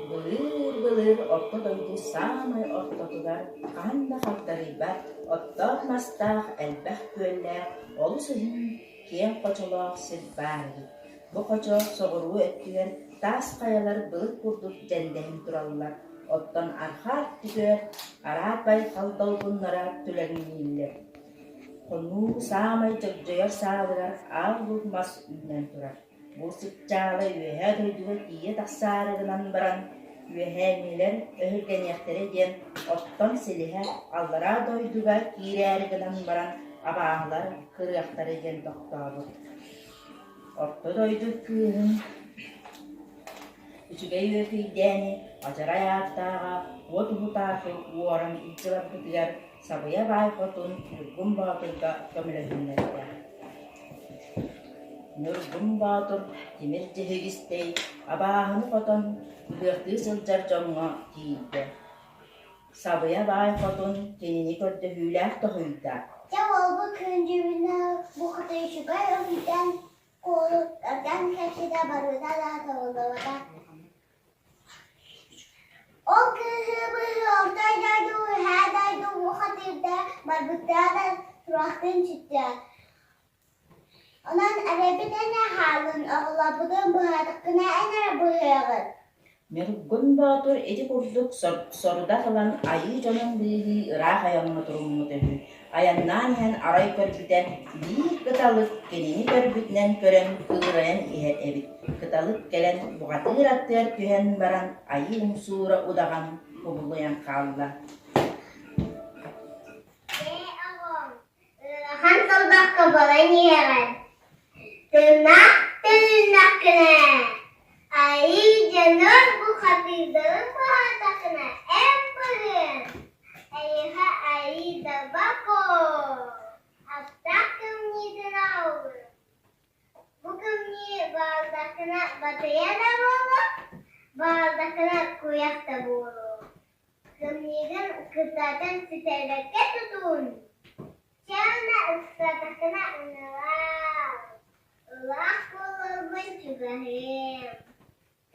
Былыыр-былыр орто дойду саамай ортотугар хаһан да хагдарыйбат оттоох-мастаах элбэх күөллээх олус уһун киэҥ хочолоох сир баар эбит. Бу хочо соҕуруу өттүгэр таас хайалар былыт курдук дьэндэһэн тураллар, оттон арҕаа өттүгэр араат байҕал долгуннара түлэҥнииллэр. Хонуу саамай дьогдьойор саалыгар аал луук мас үүнэн турар. Бу сыпчаала үөһээ дойдуга тиийэ тахсаары гынан баран, үөһээҥҥилэр өһүргэниэхтэрэ диэн оттон силиһэ аллараа дойдуга киирээри гынан баран абааһылар кырыахтара диэн тохтообут. Орто дойду кыыһын үчүгэй үөкүйдээни адьарай ааттааҕа уот уһутаакы уоран илдьэ барбытыгар Сабыйа баай хотун Ньургун Боотурга көмөлөһүннэрдэ. Ньургун Боотур тимир дьиһигистэй абааһыны хотон ыһыахтыы сылдьар дьоҥҥо тиийдэ. Сабыйа баай хотун кинини көрдөһүүлээх тоһуйда. Дьэ уолбут күндүбүнэ бу хата үчүгэй өһүйдэн куолуттардан кэпсэтэ барыта да табыллыбата. Ол кыыһы быһыы орто дойду үһээ дойду уохатыырда барбыттара да тураахтыын сүттэ. Онон эрэбит эмэ хаалын, оҕолорбутун быһаатаххына эн эрэ быһыаҕын. Ньургун Боотур ити курдук сорудах ылан айыы дьонун быыһыы ыраах айаҥҥа туруммут үһү. Айаннаан иһэн арай көрбүтэ, биир кыталык кинини көрбүтүнэн көрөн кыырайан иһэр эбит. Кыталык кэлэн бухатыыр аттыгар түһэн баран айыы умсуура удаҕан кубулуйан хаалла. Ээ оҕом, ыарахан сордоххо баран иһэҕин. Тыыннаах төнүннэххинэ, айыы дьонун бухатыырдарын быһаатаххына эн быһыаҥ. Эйиэхэ айыы табако, аптаах кымньыытын аҕаллым. Бу кымньыы баалдаххына батыйа да буолуо, баалдаххына куйах да буолуо. Кымньыыгын кытаатан сүтэрбэккэ тутун. Чэ уонна ыксаатаххына ыҥыраар. Ылаах буоларбын чугаһыам.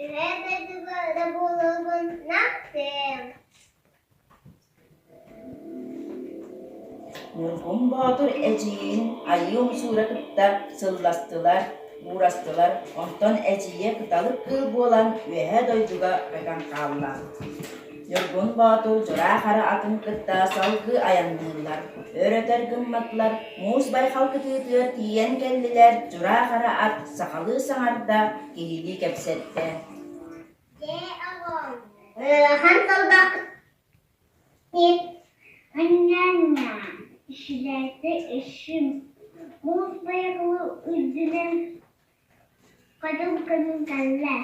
Үһээ дойдуга да буоларбын намтыам. Ньургун Боотур эдьиийин Айыы Умсуура кытта сылластылар, уурастылар, онтон эдьиийэ кыталык кыыл буолан үөһээ дойдуга көтөн хаалла. Ньургун Боотур дьураа хара атын кытта салгыы айанныыллар, өр-өтөр гымматылар, муус байхал кытыытыгар тиийэн кэллилэр, дьураа хара ат сахалыы саҥарда, киһилии кэпсэттэ. Дьэ оҕом, ыарахан сордох Анньаанньа, ишилээтэ ишим, муус байҕалы үрдүнэн Хотун күнүн кэллэ,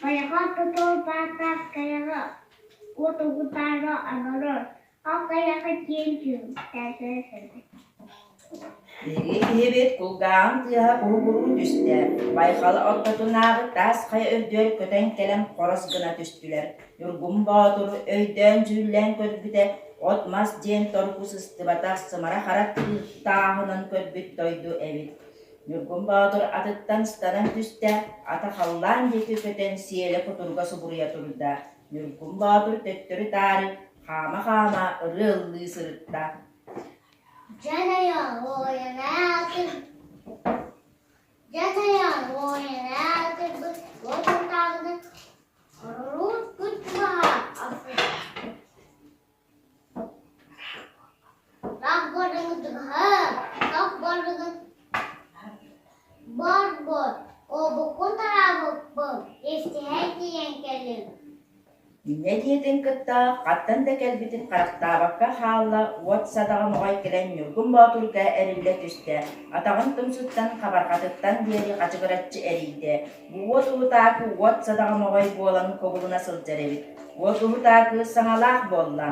байҕал тутул баатаах хайаҕа уот угутаары олорор, ол хайаҕа диэн түмүктээтэ Биһиги киһибит кулгааҕын тыаһа куһугуруу түстэ, байҕал ортотунааҕы таас хайа үрдүгэр көтөн кэлэн хорос гына түстүлэр. Ньургун Боотуру өйдөөн-дьүүллээн көрбүтэ, от-мас диэн торгу сыстыбатах сымара хара тааһынан көрбүт дойду эбит. Ньургун Боотур атыттан ыстанан түстэ, ата халлаан диэки көтөн сиэлэ кутуруга субуруйа турда. Ньургун Боотур төттөрү-таары хаама-хаама ырыа ыллыы сырытта. Дьаныйа уойанаатын, дьаныйа уойанаатырбыт уотуртааҕыны оруут күн чугаһа Рак барыгын бар-бор, обуккун тараабыппын, истиһэн тиийэн кэллим. Инньэ диэтин кытта хантан да кэлбитин харахтаабакка хаалла, уот садаҕа моҕой кэлэн Ньургун Боотурга эриллэ түстэ, атаҕын тумсуттан хабарҕатыттан диэри хачыгыраччы эрийдэ. Бу уот уһутаакы уот садаҕа моҕой буолан кубулуна сылдьар эбит. Уот уһутаакы саҥалаах буолла.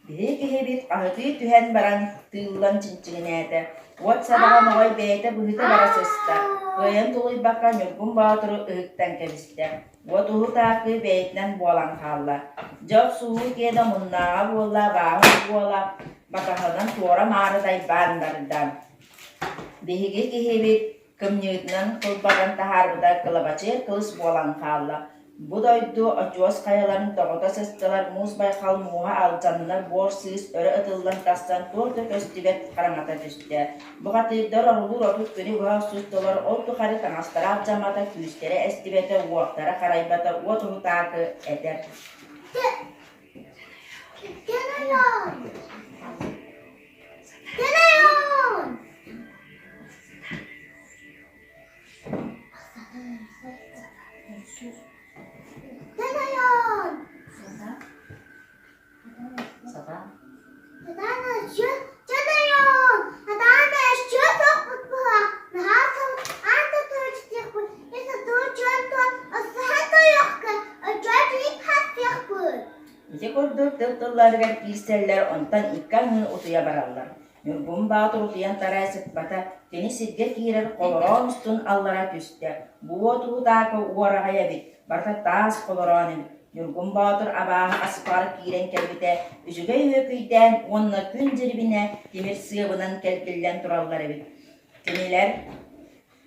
Биһи киһибит хаһыат. Хаһытыы түһэн баран тыыллан чинчигинээтэ, уот садаҕа моҕой бэйэтэ быһыта бара сыста, кыайан тулуйбакка Ньургун Боотуру ыһыктан кэбистэ, уот уһутаакы бэйэтинэн буолан хаалла. Дьэ охсуһуу киэнэ муннааҕа буолла абааһы уола батаһынан туора-маары дайбаан барда. Биһиги киһибит кымньыытынан кылбатан таһаарбыта кылабачыар кылыс буолан хаалла. Бу дойду очуос хайаларын тоҕото сыстылар, муус байхал мууһа алдьанна, буор сыыс өрө ытыллан тахсан туох да көстүбэт хараҥата түстэ. Бухатыырдар орулуур 30 күнү быһа охсустулар, ол тухары таҥастара алдьаммата, күүстэрэ эстибэтэ, уохтара харайбата, уот уһутаакы этэр. Ити курдук тыл-тылларыгар киирсэллэр, онтон икки аҥыы утуйа бараллар. Ньургун Баатыр утуйан тарай сыппата, кини сиргэ киирэр холороон устун аллара түстэ. Бу уот уутаакы уораҕай эбит, барыта таас холороон эбит. Ньургун Боотур абааһы аспаҕар киирэн кэлбитэ, үчүгэй үөкүйдээн уонна күн дьирибинэ тимир сыабынан кэлгиллэн тураллар эбит. Кинилэр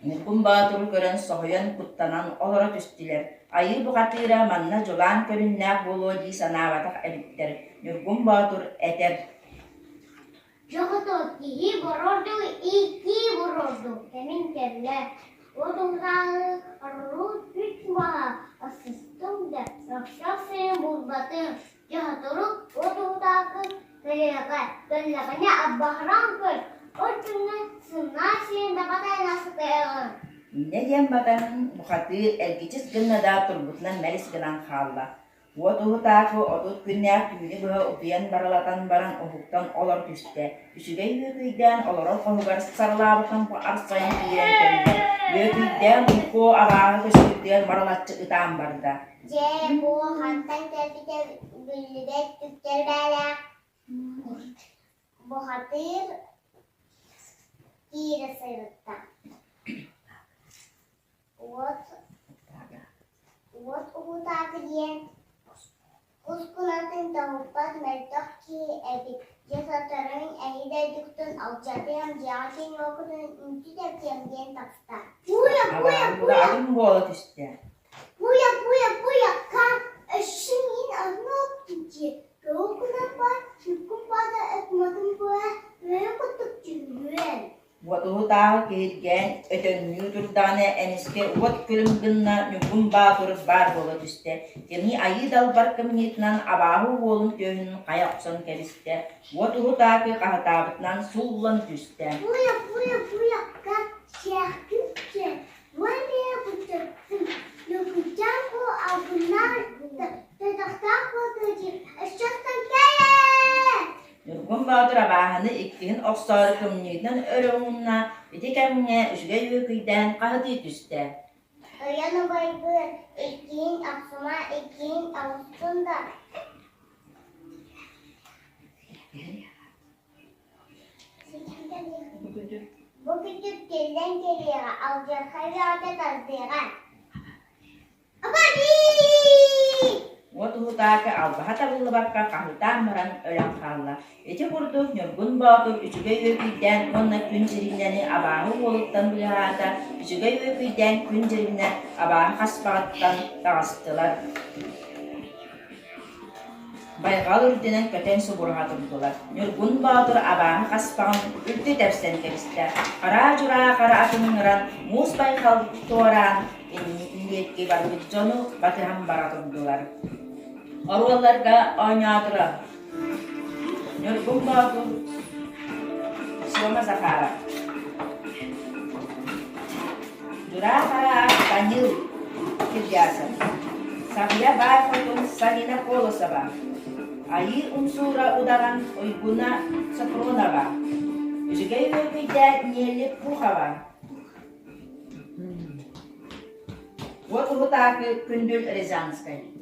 Ньургун Боотуру көрөн соһуйан, куттанан олоро түстүлэр. Айыы бухатыыра манна дьулаан көрүннээх буолуо дии санаабатах эбиттэр. Ньургун Боотур этэр: Дьоҕото киһи борордук, икки борордук кэмин кэллэ. От умнаалы орулуу үт маһа асыстым да, охсох сирин булбатым. Дьоһоторук от уутаакы кэлиэҕэ, кэллэҕинэ аббаһыран көр, ол күҥҥэ сымнаа сирин дабатайна сытыаҕын. Инньэ диэн батан бухатыыр эргичис гынна да турбутунан мэлис гынан хаалла. Уот уһутаакы 30 күннээх түүнү быһа утуйан барылатан баран уһуктан олор түстэ. Үчүгэй үөкүйдээн олорор хоһугар сарылаабытын арсайан киирэн кэллэ. Үөкүйдээн Луко абааһы көстүүтүгэр марылаччы ытаан барда. Дьэ, бу хантан кэлбитэ биллибэт түктэри бээлээх бухатыыр киирэ сырытта. Уот Уот уһутаакы диэн кус кунатын тоһуппат мөлтөх киһи эбит, дьэ сотору мин эһи дойдугутун алдьатыам, дьиэҕитин-уоккутун үнтү тэпсиэм диэн таҕыста. Абааһы атын буола түстэ. Уотуһутааҕы киһиргээн өтөҥнүү турдаҕына эмискэ уот күлүм гынна Ньургун Баатыр баар буола түстэ. Кини айыы далбар кымньыытынан абааһы уолун түөһүн хайа охсон кэбистэ. Уот уһутаакы хаһытаабытынан сууллан түстэ. Ньургун Боотур абааһыны иккиһин охсоору кымньыытынан өрө уунна, ити кэмҥэ үчүгэй үөкүйдээн хаһытыы түстэ. Тойон убайбыт иккиһин охсума, иккиһин оҕустун да Бу күтүр тиллэн кэлиэҕэ, алдьархай бөҕөтө тардыаҕа. Уот уһутаакы албаһа табыллыбакка хаһыытаан баран өлөн хаалла. Ити курдук Ньургун Боотур үчүгэй үөкүйдээн уонна Күн Дьирибинэни абааһы уолуттан быыһаата, үчүгэй үөкүйдээн Күн Дьирибинэ абааһы хаспаҕыттан таҕыстылар. Байҕал үрдүнэн көтөн субуруһа турдулар. Ньургун Боотур абааһы хаспаҕын үлтү тэпсэн кэбистэ. Хараа-дьураа хара атын ыҥыран, муус байҕал туораан, инниэкки барбыт дьону батыһан бара турдулар. Оруолларга оонньоотура Ньургун Боотур, Сёма Захаров, Дьураа Хараа Данил Киргясов, Саҕыйа Баай Хотун Савина Колосова, Айыы Умсуура Удаҕан Уйгуна Софронова, Үчүгэй Үөкүйдээн Нелли Пухова, Уот Уһутаакы Күндүл Рязанскай.